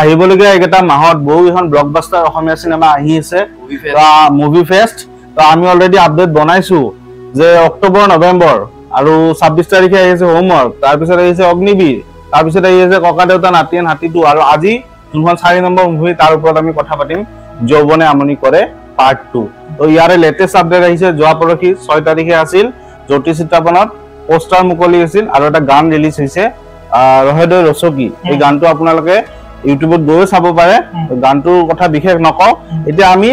আহিবলগীয়া এইকেইটা মাহত বহুকেইখন ব্লকবাষ্টাৰ অসমীয়া চিনেমা আহি আছে, মুভি ফেষ্ট। তো আমি অলৰেডি আপডেট বনাইছো যে অক্টোবৰ, নৱেম্বৰ আৰু 26 তাৰিখে আহি আছে হোমৱৰ্ক, তাৰপিছত আহিছে অগ্নিবীৰ, তাৰপিছত আহি আছে ককা দেউতা নাতিন হাতীটো, আৰু আজি যোনখন 4 নম্বৰ মুভি তাৰ ওপৰত আমি কথা পাতিম, যৌৱনে আমনি কৰে পাৰ্ট 2। তো ইয়াৰে লেটেষ্ট আপডেট আহিছে যোৱা পৰহি 6 তাৰিখে আছিল জ্যোতি চিত্ৰাপনত পোষ্টাৰ মুকলি হৈছিল আৰু এটা গান ৰিলিজ হৈছে, ৰহেদৈ ৰচকী। এই গানটো আপোনালোকে ইউটিউবত গৈও চাব পাৰে। গানটোৰ কথা বিশেষ নকওঁ, এতিয়া আমি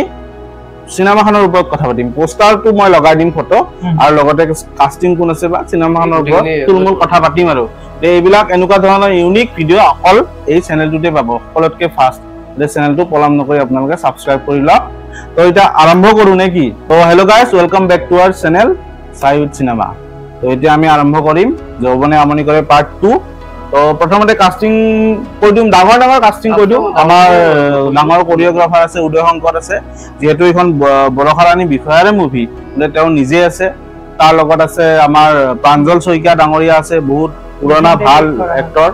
চিনেমাখনৰ ওপৰত কথা পাতিম। পোষ্টাৰটো মই লগাই দিম ফটো, আৰু লগতে কাষ্টিং কোন আছে বা চিনেমাখনৰ ওপৰত তুলমূল কথা পাতিম। আৰু এইবিলাক এনেকুৱা ধৰণৰ ইউনিক ভিডিঅ' অকল এই চেনেলটোতে পাব, সকলোতকৈ ফাৰ্ষ্ট। এই চেনেলটো পলম নকৰি আপোনালোকে ছাবস্ক্ৰাইব কৰি লওক। তো এতিয়া আৰম্ভ কৰোঁ নে কি? তো hello guys, welcome back to our channel চাই উইথ চিনেমা। তো এতিয়া আমি আৰম্ভ কৰিম যৌৱনে আমনি কৰে পাৰ্ট 2। তো প্ৰথমতে কাষ্টিং কৈ দিম, ডাঙৰ ডাঙৰ কাষ্টিং কৈ দিওঁ। আমাৰ ডাঙৰ কৰিঅ'গ্ৰাফাৰ আছে উদয় শংকৰ আছে, যিহেতু এইখন বৰষাৰাণী বিষয়াৰে মুভি, তেওঁ নিজে আছে। তাৰ লগত আছে আমাৰ প্ৰাঞ্জল শইকীয়া ডাঙৰীয়া আছে, বহুত পুৰণা ভাল এক্টৰ।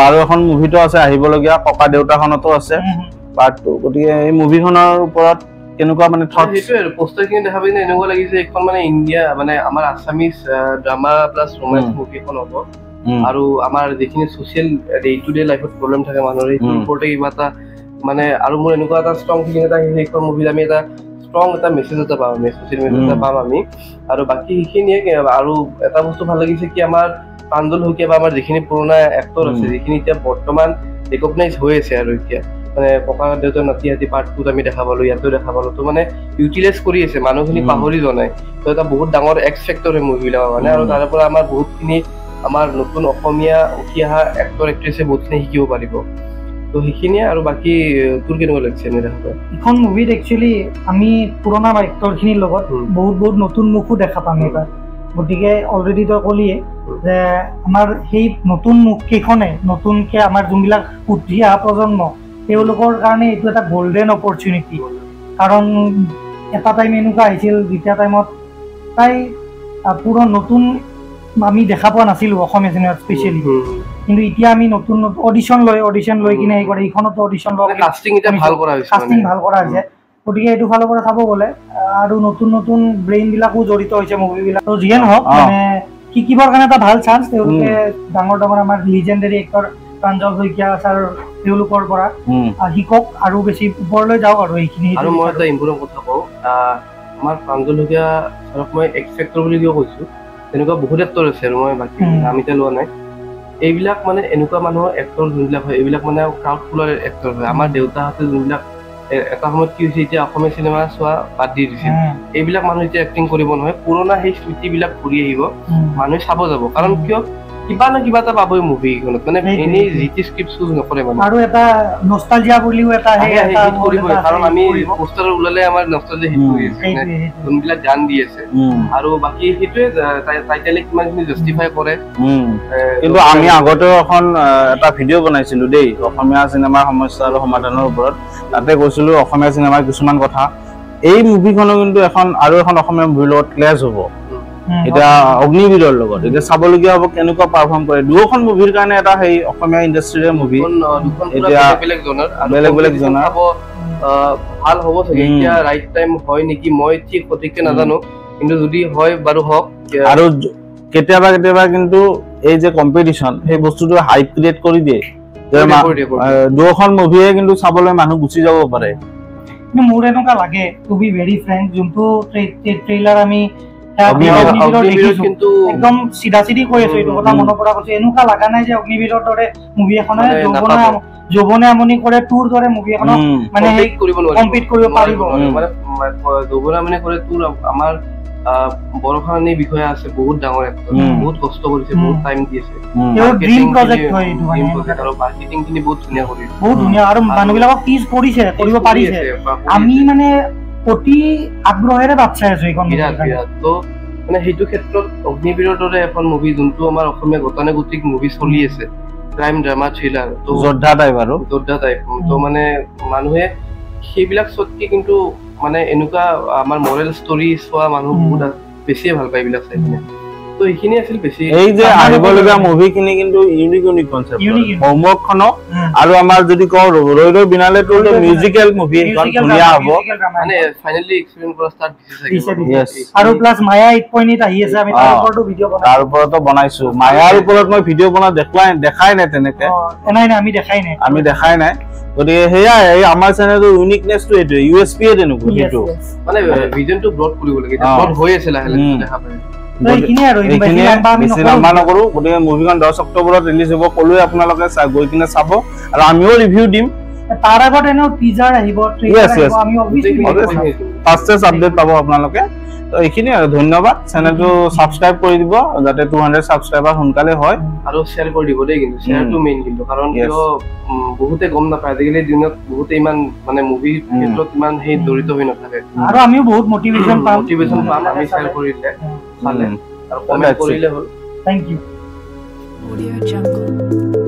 আৰু এখন মুভিটো আছে আহিবলগীয়া ককা দেউতাখনতো আছে পাৰ্ট 2। গতিকে এই মুভিখনৰ ওপৰত কেনেকুৱা মানে থট? সেইটোৱে আৰু পোষ্টাৰখিনি দেখা পাই এনেকুৱা লাগিছে এইখন মানে ইণ্ডিয়া মানে আমাৰ Assamese drama plus romance movie এখন হ'ব। আৰু আমাৰ যিখিনি ছ'চিয়েল ডে টু ডে লাইফত প্ৰব্লেম থাকে মানুহৰ, সেইটোৰ ওপৰতে কিবা এটা মানে, আৰু মোৰ এনেকুৱা এটা ষ্ট্ৰং ফিলিং এটা আহিছে এইখন মুভিত আমি এটা ষ্ট্ৰং এটা মেছেজ এটা পাম, আমি ছ'চিয়েল মেছেজ এটা পাম আমি। আৰু বাকী সেইখিনিয়ে। আৰু এটা বস্তু ভাল লাগিছে কি আমাৰ প্ৰাঞ্জল শইকীয়া বা আমাৰ যিখিনি পুৰণা এক্টৰ আছে, যিখিনি এতিয়া বৰ্তমান ৰেকগনাইজ হৈ আছে, আৰু এতিয়া মানে ককা দেউতা নাতি হাতী পাৰ্ট 2ত আমি দেখা পালো, ইয়াতো দেখা পালো। তো মানে ইউটিলাইজ কৰি আছে, মানুহখিনি পাহৰি যোৱা নাই। তো এটা বহুত ডাঙৰ এক্স ফেক্টৰ হয় মুভিবিলাকৰ কাৰণে। আৰু তাৰে পৰা আমাৰ বহুতখিনি আমাৰ নতুন অসমীয়া উঠি অহা এক্টৰ এক্ট্ৰেছে বহুতখিনি শিকিব পাৰিব। তো সেইখিনিয়ে। আৰু বাকী তোৰ কেনেকুৱা লাগিছে এনে দেখা পাই এইখন মুভিত? একচুৱেলি আমি পুৰণা এক্টৰখিনিৰ লগত বহুত বহুত নতুন মুখো দেখা পাম এইবাৰ। গতিকে অলৰেডি তই ক'লিয়ে যে আমাৰ সেই নতুন মুখকেইখনে নতুনকৈ আমাৰ যোনবিলাক উঠি অহা প্ৰজন্ম, তেওঁলোকৰ কাৰণে এইটো এটা গল্ডেন অপৰচুনিটি। কাৰণ এটা টাইম এনেকুৱা আহিছিল যেতিয়া টাইমত প্ৰায় পুৰা নতুন আমি দেখা পোৱা নাছিলোঁ অসমীয়া চিনেমাত স্পেচিয়েলি, কিন্তু এতিয়া আমি নতুন নতুন অডিশ্যন লৈ কিনে হেৰি কৰে। এইখনতো অডিশ্যন লয়, কাষ্টিং এতিয়া ভাল কৰা হৈছে, কাষ্টিং ভাল কৰা হৈছে। গতিকে এইটো ফালৰ পৰা চাব গ'লে আৰু নতুন নতুন ব্ৰেইনবিলাকো জড়িত হৈছে মুভিবিলাক। তো যিয়ে নহওক মানে শিকিবৰ কাৰণে এটা ভাল চান্স। তেওঁলোকে ডাঙৰ ডাঙৰ আমাৰ legendary actor Pranjal Saikia sir, তেওঁলোকৰ পৰা শিকক আৰু বেছি ওপৰলৈ যাওক। আৰু এইখিনি আৰু মই এটা ইম্পৰ্টেণ্ট কথা কওঁ, আমাৰ প্ৰাঞ্জল শইকীয়া ছাৰক মই এক্স ফেক্টৰ বুলি কিয় কৈছোঁ, তেনেকুৱা বহুত এক্টৰ আছে আৰু মই বাকী নাম এতিয়া লোৱা নাই। এইবিলাক মানে এনেকুৱা মানুহৰ এক্টৰ যোনবিলাক হয়, এইবিলাক মানে ক্ৰাউড পুলাৰ এক্টৰ হয়। আমাৰ দেউতাহঁতে যোনবিলাক এটা সময়ত কি হৈছে, এতিয়া অসমীয়া চিনেমা চোৱা বাদ দি দিছিল, এইবিলাক মানুহ এতিয়া এক্টিং কৰিব নহয়, পুৰণা সেই স্মৃতিবিলাক ঘূৰি আহিব, মানুহে চাব যাব। কাৰণ কিয়, কিবা না কিবা এটা পাবই মুভিখনত, মানে এনেই যি টি স্ক্ৰিপ্ট চুজ নকৰে মানে। আৰু এটা নষ্টালজিয়া বুলিও এটা হিট কৰিবই, কাৰণ আমি পোষ্টাৰ ওলালে আমাৰ নষ্টালজিয়া হিট কৰি আছে, যোনবিলাক গান দি আছে। আৰু বাকী সেইটোৱে টাইটেলে কিমানখিনি জাষ্টিফাই কৰে। কিন্তু আমি আগতেও এখন এটা ভিডিঅ' বনাইছিলো দেই, অসমীয়া চিনেমাৰ সমস্যা আৰু সমাধানৰ ওপৰত। তাতে কৈছিলো অসমীয়া চিনেমাৰ কিছুমান কথা। এই মুভিখনো কিন্তু এখন আৰু এখন অসমীয়া মুভিৰ লগত ক্লেছ হ'ব, এতিয়া অগ্নিবীৰৰ লগত। এতিয়া চাবলগীয়া হ'ব কেনেকুৱা পাৰফৰ্ম কৰে। দুয়োখন মুভিৰ কাৰণে এটা সেই অসমীয়া ইণ্ডাষ্ট্ৰীৰে মুভি, এতিয়া বেলেগ বেলেগ জনাৰ ভাল হ'ব চাগে। এতিয়া ৰাইট টাইম হয় নেকি মই ঠিক সঠিককে নাজানো, কিন্তু যদি হয় বাৰু হওক। আৰু কেতিয়াবা কেতিয়াবা কিন্তু এই যে কম্পিটিশ্যন, সেই বস্তুটো হাইপ ক্ৰিয়েট কৰি দিয়ে। দুয়োখন মুভিয়ে কিন্তু চাবলৈ মানুহ গুচি যাব পাৰে। কিন্তু মোৰ এনেকুৱা লাগে, টু বি ভেৰি ফ্ৰেংক, যোনটো ট্ৰেইলাৰ আমি একদম চিধা চিধি কৈ আছো, এইটো কথা মনৰ পৰা কৈছো, এনেকুৱা লগা নাই যে অগ্নিবীৰৰ দৰে মুভি এখনে যৌৱনে আমনি কৰে তোৰ দৰে মুভি এখনক মানে কম্পিট কৰিব পাৰিব। মানে যৌৱনে আমনি কৰে তোৰ আমাৰ বৰষাৰাণী বিষয়া আছে, বহুত ডাঙৰ এক্টৰ, বহুত কষ্ট কৰিছে, বহুত টাইম দি আছে। তেওঁৰ ড্ৰিম প্ৰজেক্ট হয় এইটো, মানে আৰু মাৰ্কেটিং খিনি বহুত ধুনীয়া কৰিছে, বহুত ধুনীয়া। আৰু মানুহবিলাকক টিজ কৰিছে, কৰিব পাৰিছে। আমি মানে অতি আগ্ৰহেৰে বাট চাই আছো এইখন। তো মানে সেইটো ক্ষেত্ৰত অগ্নিবীৰৰ দৰে এখন মুভি, যোনটো আমাৰ অসমীয়া গতানুগতিক মুভি চলি আছে, ক্ৰাইম ড্ৰামা থ্ৰিলাৰ, তো যোদ্ধা টাইপ, আৰু যোদ্ধা টাইপ, তো মানে মানুহে সেইবিলাক চোৱাতকে কিন্তু মানে এনেকুৱা আমাৰ মৰেল ষ্টৰি চোৱা মানুহ বহুত বেছিয়ে ভাল পায় এইবিলাক চাই কিনে। তো এইখিনি আছিল বেছি। এই যে আহিবলগীয়া মুভি খিনি কিন্তু ইউনিক ইউনিক কনচেপ্ট, হোমৱৰ্ক খনো আৰু আমাৰ যদি কওঁ ৰৈ ৰৈ বিনালে তো মিউজিকেল মুভি এখন ধুনীয়া হ'ব, মানে ফাইনালি এক্সপেৰিমেন্ট কৰা ষ্টাৰ্ট দিছে চাগে। আৰু প্লাস মায়া 8.8 আহি আছে, আমি তাৰ ওপৰতো ভিডিঅ বনাইছো, তাৰ ওপৰতো বনাইছো। মায়াৰ ওপৰত মই ভিডিঅ' বনা দেখাই নাই তেনেকে, নাই নাই আমি দেখাই নাই, আমি দেখাই নাই। গতিকে সেয়াই এই আমাৰ চেনেলটোৰ ইউনিকনেছটো এইটোৱে, ইউ এছ পি তেনেকুৱা, সেইটো মানে ভিজনটো ব্ৰড কৰিব লাগে, ব্ৰড হৈ আছে লাহে লাহে দেখা পায়। বেছি লম্বা নকৰো। গতিকে মুভিখন 10 অক্টোবৰত ৰিলিজ হ'ব, ক'লোৱে আপোনালোকে গৈ কিনে চাব আৰু আমিও ৰিভিউ দিম। তাৰ আগত এনেও টিজাৰ আহিব, আমি অবভিয়াছলি ফাৰ্ষ্ট আপডেট পাব আপোনালোকে। তো এইখিনি আৰু ধন্যবাদ। চেনেলটো ছাবস্ক্ৰাইব কৰি দিব যাতে 200 ছাবস্ক্ৰাইবাৰ সোনকালে হয়, আৰু শ্বেয়াৰ কৰি দিব দেই, কিন্তু শ্বেয়াৰটো মেইন, কিন্তু কাৰণ কিয় বহুতে গম নাপায় আজিকালি দিনত, বহুতে ইমান মানে মুভিৰ ক্ষেত্ৰত ইমান সেই জড়িত হৈ নাথাকে, আৰু আমিও বহুত মটিভেশ্যন পাম, আমি শ্বেয়াৰ কৰিলে চালে আৰু কমেণ্ট কৰিলে হ'ল। Thank you. Audio Jungle.